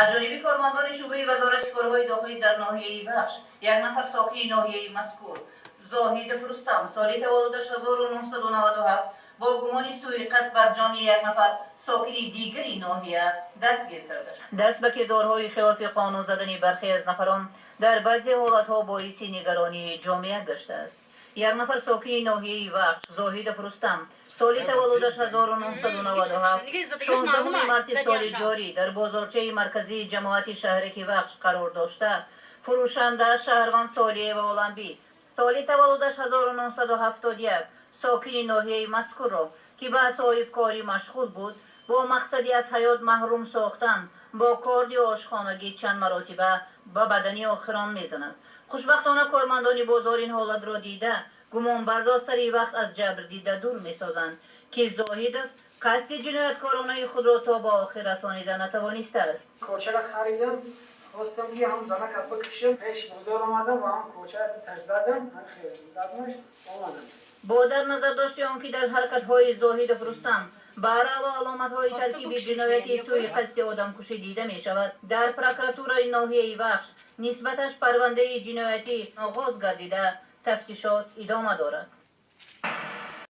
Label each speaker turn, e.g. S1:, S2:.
S1: Аз ҷониби кормандони шӯъбаи Вазорати корҳои дохилӣ дар ноҳияи Вахш як нафар сокини ноҳияи мазкур, Зоҳидов Рустам, соли таваллудаш 1997, бо гумони сӯиқасд бар ҷони як нафар сокини дигари ноҳия дастгир карда шуд. Даст ба кирдорҳои хилофи қонун задани бархе аз нафарон дар баъзе ҳолатҳо боиси нигаронии ҷомеа гаштааст. Як нафар сокини ноҳияи Вахш, Зоҳидов Рустам, соли таваллудаш 1997, 16 марти соли ҷорӣ дар бозорчаи марказии ҷамоати шаҳраки Вахш қарор дошта, фурӯшанда шаҳрванд Солиева Оламбӣ, соли таваллудаш 1971, сокини ноҳияи мазкурро, ки ба соҳибкорӣ машғул буд, бо мақсади аз ҳаёт маҳрум сохтан бо корди ошхонагӣ чанд маротиба ба бадани охирон мезанад. Хушбахтона, кормандони бозор ин ҳолатро дида, гумонбарро сари вақт аз ҷабр дида дур месозанд, ки Зоҳидов қасди ҷинояткоронаи худро то ба охир расонида натавонистааст.
S2: Корчаро харидам, хостам, ки ҳам занака бикушам. Пеш бозор омадам ва ҳам корча таш задам, ҳам хел задмаш омадам.
S1: Бо дар назар дошти он ки дар ҳаракатҳои Зоҳидов Рустам бараъло аломатҳои таркиби ҷинояти сӯи қасди одамкушӣ дида мешавад, дар прокуратураи ноҳияи Вахш нисбаташ парвандаи ҷиноятӣ оғоз гардида, тафтишот идома дорад.